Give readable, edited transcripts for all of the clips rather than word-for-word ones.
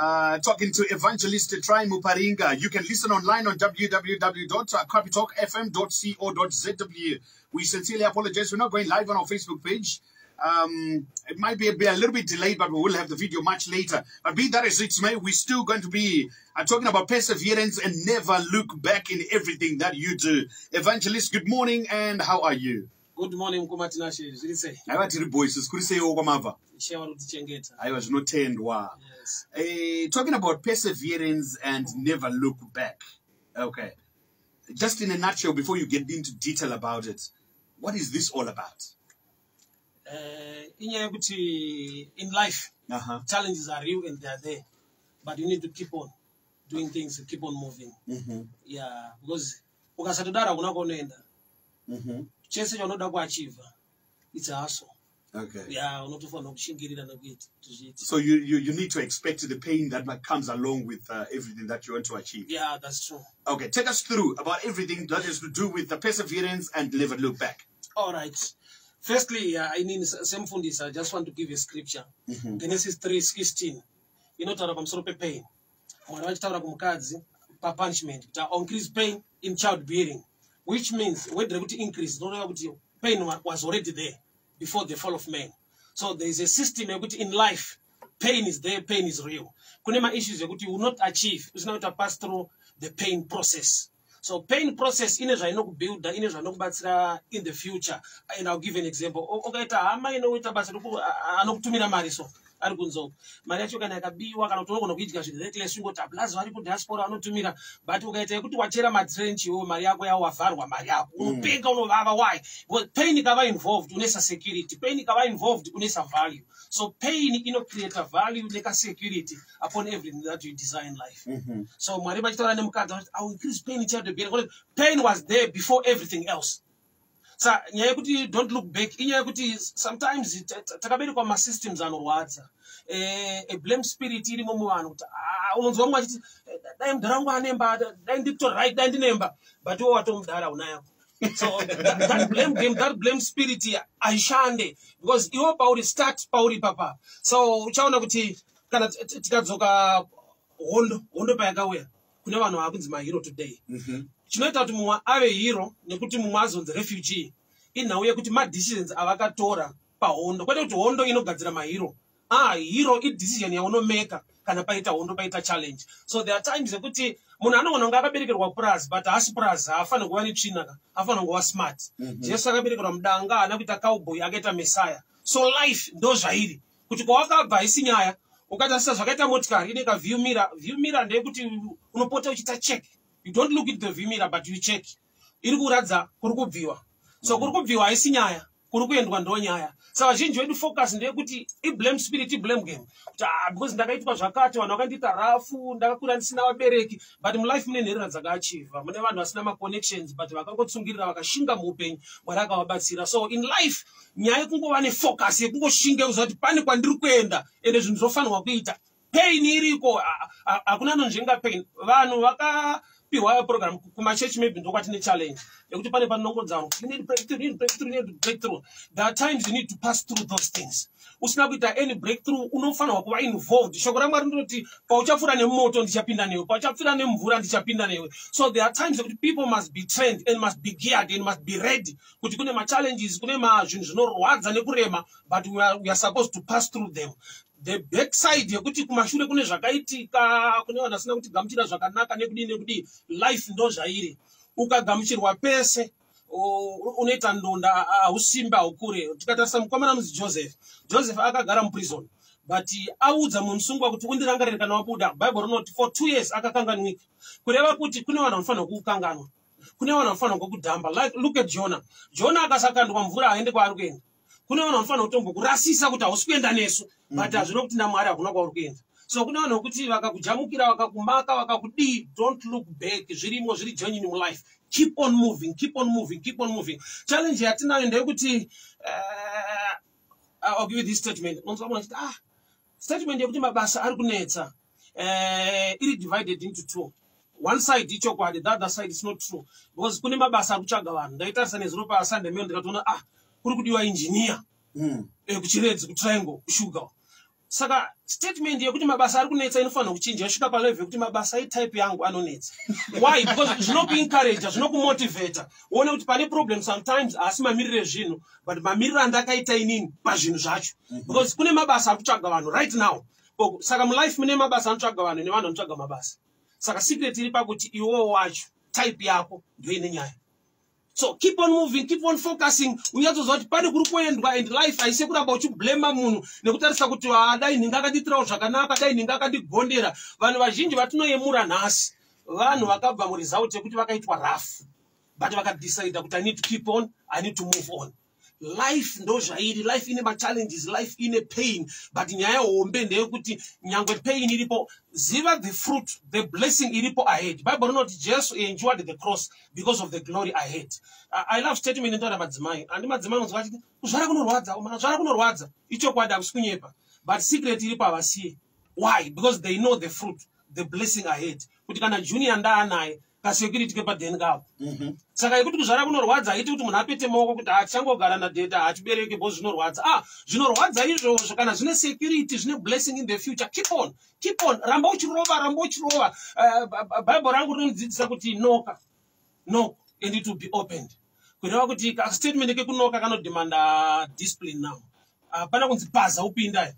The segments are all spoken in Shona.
Talking to Evangelist Try Muparinga. You can listen online on www.capitalkfm.co.zw. We sincerely apologize. We're not going live on our Facebook page. It might be a little bit delayed, but we will have the video much later. But be that as it may, we're still going to be talking about perseverance and never look back in everything that you do. Evangelist, good morning, and how are you? Good morning, mukoma Tinashe. Zviri sei? Aiwa, tiri boys. Kuri seiwo kwamabva? Ishe vari kutichengeta. Aiwa, zvinotendwa. Yes. Talking about perseverance and never look back. Okay. Just in a nutshell, before you get into detail about it, what is this all about? Inyaya yekuti in life challenges are real and they are there, but you need to keep on doing things, keep on moving. Yeah, because ukasatodaro hakuna kwaunoenda. Chese chaunoda kuachieva, it's a hustle. Yeah, unotofanira kushingirira nekuita kuti zviite. So you need to expect the pain that comes along with everything that you want to achieve. Yeah, that's true. Okay, take us through about everything that is to do with the perseverance and never look back. All right. Firstly, I mean, semfundisi, I just want to give a scripture. Genesis 3:16 inotaura pamusoro pepain. Mwari vachitaura kumukadzi papunishment kuti, "I'll increase pain in childbearing," which means word rekuti increase rinoreva kuti pain was already there before the fall of man. So there is a system yekuti in life pain is there, pain is real. Kune maissues ekuti you will not achieve usina kuita pass through the pain process. So pain process ine zvainokubuilda, ine zvainokubatsira in the future, and I'll give an example. Ukaita hama inoita basa anokutumira mari, so ari kunze uko, mari yacho kana yakabiwa kana kuti unogona kuidya zvinhu reckless, ungoti ablazi vari kudiaspora vanotumira. But ukaita yekuti wachera matrench iwo, mari yako yawo wavharwa mari yako, unopenga, unovava. Why? Because pain ikava involved, unoisa security. Pain ikava involved, unoisa value. So pain inocreata value nekasecurity upon everything that you design in life. So Mwari vachitaura nemukadzi vachiti, "I will increase pain in childbearing," because pain was there before everything else. Sa nyaya yekuti don't look back, inyaya yekuti sometimes takaberekwa masystems anorwadza. A blame spirit irimo muvanhu kuti, ah, unonzwa mumwe achiti, "Eh, dai mudhara wangu anemba, dai ndikutori right, dai ndinemba," but iwo watomudhara unayo. So that blame game, that blame spirit haishande because iwo pauri start pauri papa. So uchaona kuti kana tikadzoka hondo payakauya, kune vanhu vakunzi mahero today. Chinoita kuti mumwe ave hero nekuti mumwe azonzi refugee inhau yekuti madecisions avakatora pahondo, kwete kuti hondo inogadzira mahero. Ah, hero idecision yaunomeka kana paita hondo, paita challenge. So there are times yekuti munhu anogona kunge akaberekerwa purazi, but haasi purazi, haafaniri kuva netsvina ka, afanira kuva smart. Jesu akaberekerwa mudanga, haana kuita cowboy, akaita messiah. So life ndo zvairi, kuti kwawakabva haisi nyaya. Ukatarisa zvakaita motikari, ine kaview mirror. View mirror ndeyekuti unopota uchiita check. You don't look at the view mirror, but you check iri kuratidza kuri kubviwa. So kuri kubviwa haisi nyaya, kuri kuendwa ndo nyaya. Saka vazhinji vedu focus ndeyekuti iblame spirit, iblame game, kuti, ah, because ndakaitwa zvakati, vanhu vakandiita rafu, ndakakura ndisina vabereki. But mulife mune nherera dzakaachieva, mune vanhu vasina maconnections, but vakangotsungirira, vakashinga muupenyu, Mwari akavabatsira. So in life nyaya yekungova nefocus, yekungoshinga, kuziva kuti pane kwandiri kuenda ende zvinhu zvofanirwa kuita. Pain iriko, hakuna anonzvenga pain. Vanhu vakapiwa program kumachechi, maybe ndokwatine challenge yekuti pane panongodza, "You need breakthrough, you need breakthrough, you need breakthrough." There are times you need to pass through those things. Usina kuita any breakthrough, unofanirwa kuva involved. Shoko raMwari ndinoti, "Pauchapfuura nemumoto, ndichapinda newe; pauchapfuura nemvura, ndichapinda newe." So there are times yekuti people must be trained and must be geared and must be ready kuti kune machallenges, kune mazvinhu zvinorwadza nekurema, but we are supposed to pass through them. The backside yekuti kumashure kune zvakaitika, kune vanhu vasina kutigamuchira zvakanaka, nekudii nekudii. Life ndo zvairi, ukagamuchirwa pese unoita ndonda, hausimbe, haukure. Tikatarisa mukomana munzi Joseph, Joseph akagara muprison, but audza mumusungwa kuti, "Undirangarire kana wabuda." Bible rinoti for 2 years akakanganwika, kureva kuti kune vanhu vanofanira kukukanganwa, kune vanhu vanofanira kukudhamba. Like, look at Jonah. Jonah akasakandwa mvura, haende kwaari kuenda. Kune vanhu vanofanira kutombokurasisa kuti hausi kuenda nesu, but hazvino kuti naMwari hakuna kwauri kuenda. So kune vanhu vekuti vakakujamukira, vakakumaka, vakakudii, don't look back. Zvirimo, zviri genuine mulife. Keep on moving, keep on moving, keep on moving. Challenge yatinayo ndeyekuti, I'll give you this statement. Unonzwa munhu achiti, ah, statement yekuti mabasa ari kunetsa iri divided into two. One side ichokwadi, the other side is not true, because kune mabasa ari kutsvaga vanhu. Ndaitarisa nezuro paSunday Mail, ndikatoona, ah, kuri kudiwa engineer kuChiredzi, kuTriangle, kushuga. Saka statement yekuti mabasa ari kunetsa inofanira kuchinja, yosvika palevel yekuti mabasa etype yangu anonetsa. Why? Because zvinokuencouragea, zvinokumotivata uone kuti pane problem sometimes, asi mamiriro ezvinhu, but mamiriro andakaita inini pazvinhu zvacho, because kune mabasa ari kutsvaga vanhu right now. Saka mulife mune mabasa anotsvaga vanhu nevanhu vanotsvaga mabasa. Saka secret iri pakuti iwowo wacho, type yako ndo ine nyaya. So keep on moving, keep on focusing, unyatsoziva kuti pane kuri kuendwa. And life haisi kuramba uchiblema munhu nekutarisa kuti, "Ah, dai nhinga akandiitirawo zvakanaka, dai nhinga akandigondera." Vanhu vazhinji vatinoyemura nhasi, vanhu vakabva muresult yekuti vakaitwa rough, but vakadecida kuti, "I need to keep on, I need to move on." Life ndo zvairi. Life ine machallenges, life ine pain, but nyaya hombe ndeyekuti nyangwe pain iripo, ziva the fruit, the blessing iripo ahead. Bible rinoti Jesu endured the cross because of the glory ahead. I love statement inotaura madzimai. Andi madzimai unonzwa achiti kuzvara kunorwadza, kuzvara kunorwadza. Ichokwadi, hakusi kunyepa, but secret iripo, havasiye. Why? Because they know the fruit, the blessing ahead, kuti kana junior ndaanaye, kasecurity kepadheni kapo. Saka yekuti kuzvara kunorwadza haiti kuti munhu apete maoko kuti hatichangogara nadheta, hatibereke bo zvinorwadza. Ah, zvinorwadza izvozvo, kana zvine security, zvine blessing in the future, keep on, keep on, ramba uchirova, ramba uchirova. Bible rangu rinondidzidzisa kuti knock, knock and it will be opened, kureva kuti kastatement kekuknocka kanodemanda discipline. Now hapana kunzi paza upinda,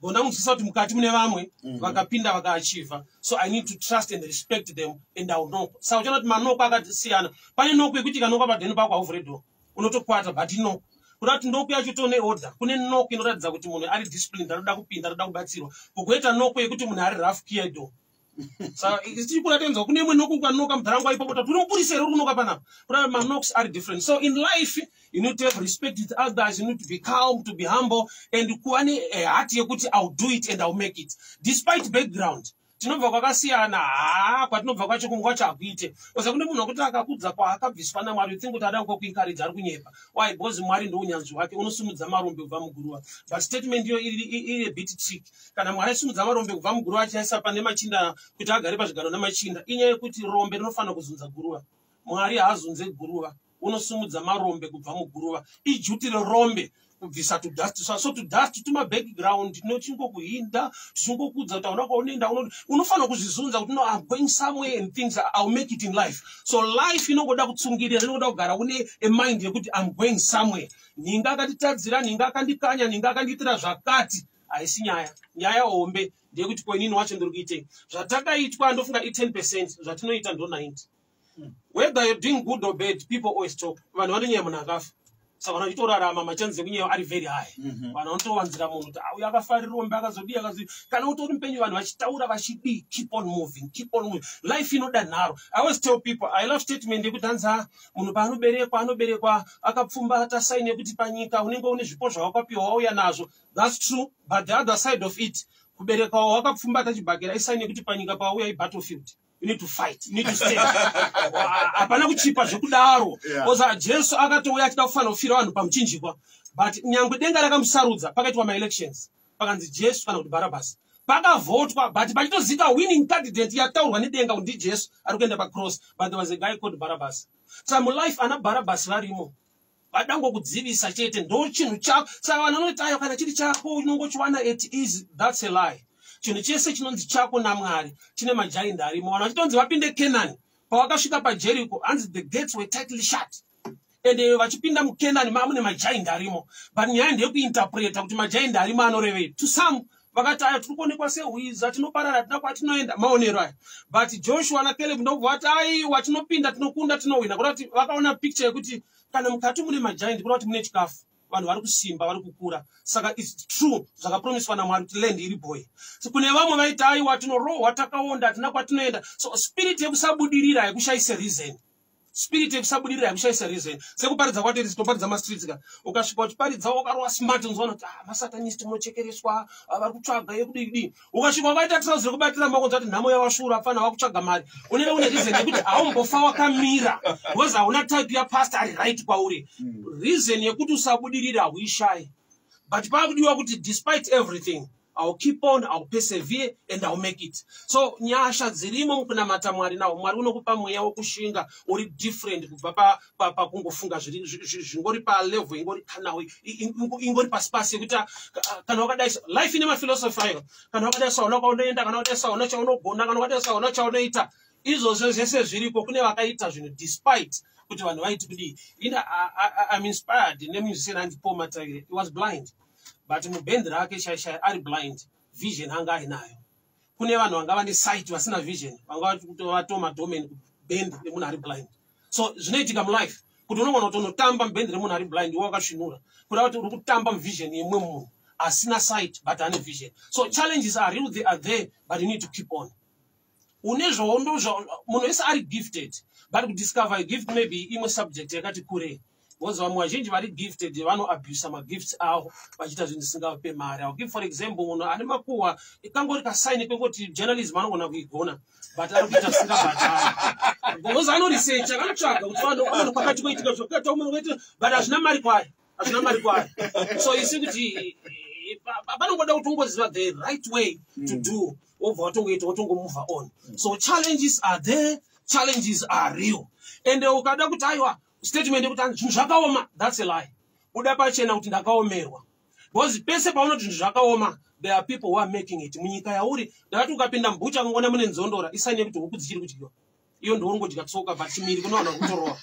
gona kunzwisisa kuti mukati mune vamwe vakapinda, vakaachieva, so I need to trust and respect them and I will knock. Saka uchiona kuti maknocko akasiyana. Pane knock yekuti ikaknockwa padheni pako, hauvhure door, unotokwata, but knock kuda kuti knock yacho tone order. Kune knock inoratidza kuti munhu ari disciplined, anoda kupinda, anoda kubatsirwa. Kugoita knock yekuti munhu ari rough, kiya door. Saka tichikuratidza kune imwe knock, ukaknocka mudharangu aipo, kuti uri mupurisa here uri kuknocka panapa? Kuda maknocks ari different. So in life you need to have respect with others, you need to be calm, to be humble and kuva neheart yekuti I will do it and I will make it despite background. Tinobva kwakasiyana. Haa, kwatinobva kwacho kumwe kwacho hakuite oza. Kune munhu wekuti akakudza kwaakabviswa naMwari, you think kuti ada kukuencourage, ari kunyepa. Why? Because Mwari ndo unyanzvi hwake, unosimudza marombe kubva muguruva. But statement iyo iri a bit trick. Kana Mwari aisimudza marombe kubva muguruva, achiaisa pane machinda kuti agare pazvigaro namachinda, inyaya yekuti rombe rinofanira kuzunza guruva. Mwari haazunze guruva, unosimudza marombe kubva muguruva. Iduty rerombe kubvisa to dust. So to dust tuma background tinochingokuhinda, tichingokudza kuti hauna kwaunoenda. Unofanira kuzvizunza kuti, "No, I'm going somewhere and things, I'll make it in life." So life inongoda kutsungirira, inongoda kugara une a mind yekuti I'm going somewhere. Nhinga akatitadzira, nhinga akandikanya, nhinga akandiitira zvakati, haisi nyaya. Nyaya hombe ndeyekuti koinini wacho ndiri kuitei? Zvatakaitwa ndofunga i10 percent, zvatinoita ndo 90. Whether you're doing good or bad, people always talk. Vanhu vanonyaya munhu akafa. Saka vanhu vachitorarama, machances ekunyewa ari very high. Vanhu vanotowanzira munhu kuti auya akafarira rombe, akazodii, akazodii. Kana utori mupenyu, vanhu vachitaura vachidii, keep on moving, keep on moving. Life inoda nharo. I always tell people, I love statement yekuti hanzi, "Ah, munhu paanoberekwa, anoberekwa akapfumbata sign yekuti panyika unenge une zvipo zvawakapiwa, wauya nazvo." That's true, but the other side of it, kubereka wakapfumbata chibhakera isign yekuti panyika pawauya ibattlefield. You need to fight, you need to stand. Hapana kuchipa zvekudaro. Oza Jesu akatouya achida kufanira kufira vanhu pamuchinjikwa, but nyangwe denga rakamusarudza, pakaitwa maelections, pakanzi Jesu kana kuti Bharabhasi, pakavhotwa, but pachitozika winning candidate yataurwa nedenga kuti ndiJesu ari kuenda pacross, but there was a guy called Bharabhasi. Saka mulife ana Bharabhasi varimo, vadangokudzivisa chete, ndo chinhu chako. Saka vanhu vanoti, "Ayo, kana chiri chako unongochiwana at easy." That's a lie. Chinhu chese chinonzi chako naMwari chine magiant arimo. Vanhu vachitonzi vapinde Kenani, pavakasvika paJericho, hanzi the gates were tightly shut, and vachipinda muKenani maa mune magiant arimo. But nyaya ndeyekuinterpreta kuti magiant arimo anorevei. To some vakati, "Aya, tiri kuonekwa sehwiza, tinoparara, tina kwatinoenda," maonero aya. But Joshua naCaleb ndokubva vati, "Aiwa, tinopinda, tinokunda, tinowina." Kuda kuti vakaona picture yekuti kana mukati mune magiant, kuda kuti mune chikafu, vanhu vari kusimba, vari kukura. Saka it's true zvakapromiswa naMwari kuti land iri boy. So kune vamwe vaiti, "Aiwa, tinorohwa, takaonda, hatina kwatinoenda." So spirit yekusabudirira yekushayise reason, spirit yekusabudirira yekushayisa reason. Sekuparidza kwatiri, tinoparidza mastreets ka, ukasvika uchiparidza wakarova smart, unozoona kuti, "Ah, masatanist, munochekereswa, ah, vari kutsvaga yekudii dii." Ukasvika wakaita trouser rekubatira maoko, kuti nhamo yavashura, fana vakutsvaga mari. Unenge une reason yekuti haumbofa wakamira, because hauna type yapastor ari right kwauri. Reason yekuti usabudirira hauishayi, but pakudiwa kuti despite everything I'll keep on, I'll persevere and I'll make it. So nyasha dzirimo mukunamata Mwari nawo. Mwari unokupa mweya wokushinga uri different kubva pakungofunga zvingori palevel ingori kanawo ingori pasi pasi yekuti kana wakadai, life ine maphilosophy ayo. Kana wakadai sauna kwaunoenda, kana wakadai sauna chaunogona, kana wakadai sauna chaunoita, izvozvo zvese zviriko. Kune vakaita zvinhu despite kuti vanhu vaiti kudii. Ina I'm inspired nemusician anzi Paul Matavire. He was blind, but mubhendi rake shaishai ari blind, vision anga ainayo. Kune vanhu vanga vane sight vasina vision, vanga vatoma domain kubhendi remunhu ari blind. So zvinoitika mulife kuti unogona kutonotamba mubhendi remunhu ari blind iwe wakasvinura, kuda kuti uri kutamba muvision yemumwe munhu asina sight but ane vision. So challenges are real, they are there, but you need to keep on. Une zvaondo munhu wese ari gifted, but kudiscover a gift maybe imwe subject yakati kurei, because vamwe vazhinji vari gifted vanoabusa magifts avo vachiita zvinhu zvisingape mari. I'll give for example, munhu ane makuhwa, kangori kasaini kengoti journalism anogona kuigona, but ari kuita zvisingabhadhari because anoresearcha, anotsvaga kuti vanhu kwakati kuitika zvakati, but hazvina mari kwayo, hazvina mari kwayo. So isi kuti panongoda kuti ungoziva the right way to do, wobva watongoita, watongomove on. So challenges are there, challenges are real. And ukada kuti aiwa, statement yekuti zvinhu zvakaoma, that's a lie. Uda pachena kuti ndakaomerwa, because pese paunoti zvinhu zvakaoma, there are people who are making it munyika yauri. Ndakati ukapinda mubucha kungoona mune nzondora, isign yekuti huku dzichiri kudyiwa, iyo ndoungodya tsoka, but chimiri kune vanhu vari kutorova.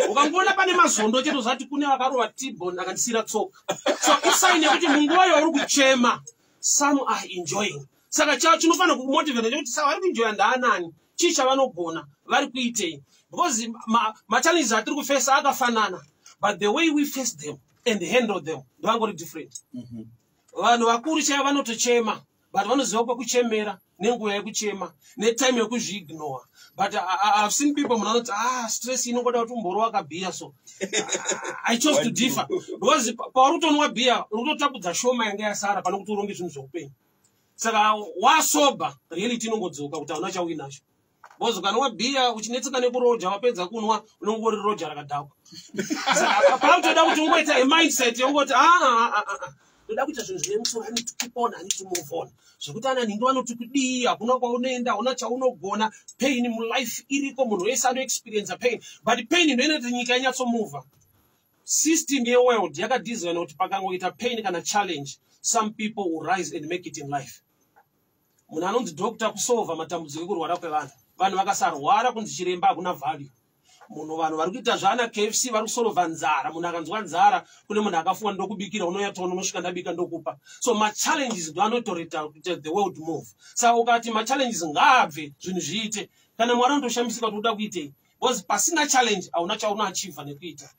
Ukangoona pane mazondo chete, uzati kune vakarova tibon akandisiyira tsoka. So isign yekuti munguva yauri kuchema, some are enjoying. Saka chinofanira kumotivata chekuti saka vari kuenjoya ndaanani? Chii chavanogona? Vari kuitei? Because machallenges atiri kufesa akafanana, but the way we face them and handle them ndovangori different. Vanhu vakuru chaivo vanotochema, but vanoziva kwekuchemera nenguva yekuchema netime yekuzviignore. But I've seen people, munhu anoti, "Ah, stress inongoda kuti umborova kabhiya." So I chose to differ, because pauri kutonwa bhiya uri kutotapudza shoma yanga yasara pane kuti uronge zvinhu zveupenyu. Saka wasoba, reality inongodzoka kuti hauna chauinacho, because ukanwa bhiya uchinetseka nekuroja, wapedza kunwa unongori roja rakadhakwa. Saka pautoda kuti ungoita amindset yongoti, "Ah, ah, ah, ah, ndoda kuita zvinhu zvine musoro. I need to keep on, I need to move on." Zvekuti ana nhingi vanoti kudii, hakuna kwaunoenda, hauna chaunogona. Pain mulife iriko, munhu wese anoexperienca pain, but pain ndo inoita nyika inyatsomuvha. System yeworld yakadesignwa kuti pakangoita pain kana challenge, some people will rise and make it in life. Munhu anonzi doctor kusolva matambudziko ekurwara kwevanhu. Vanhu vakasarwara, kunzi chiremba hakuna value. Munhu, vanhu vari kuita zvana KFC vari kusolva nzara. Munhu akanzwa nzara, kune munhu akafunga ndokubikira, unouya tono, unosvika ndabika ndokupa. So machallenges ndo anotoreta kuti the world move. Saka ukati machallenges ngaabve, zvinhu zviite, kana Mwari anotoshamisika kuti uda kuitei, because pasina challenge hauna chaunoachivha nekuita.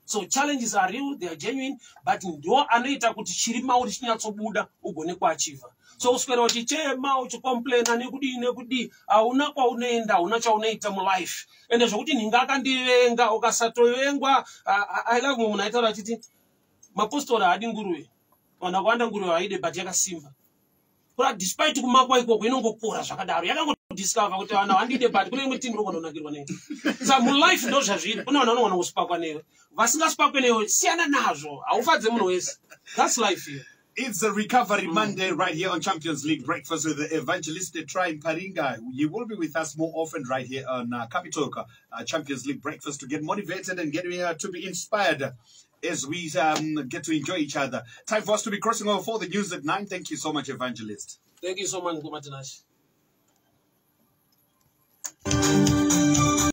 So challenges are real, they are genuine, but ndo anoita kuti chiri mauri chinyatsobuda, ugone kuachivha. So uswera uchichema, uchicomplaina nekudii nekudii, hauna kwaunoenda, hauna chaunoita mulife. Ende zvokuti nhinga akandivenga, ukasatovengwa. I love munhu aitaura achiti mapostori haadi nguruve. Vanhu vakawanda nguruve haide, but yakasimba kura despite kumakwa ikoko, inongokora zvakadaro. Yakangodiscover kuti vanhu havandide, but kune imwe timu inogona kunakirwa newe. Saka mulife ndo zvazviri, kune vanhu vanogona kusipakwa newe, vasingasipakwe newe, siyana nazvo. Haufadze munhu wese. That's life here. It's a Recovery Monday right here on Champions League Breakfast with the Evangelist Try Mparinga. You will be with us more often right here on Capitalk Champions League Breakfast to get motivated and get to be inspired as we get to enjoy each other. Time for us to be crossing over for the news at 9. Thank you so much, Evangelist. Thank you so much, Mukoma Tinashe.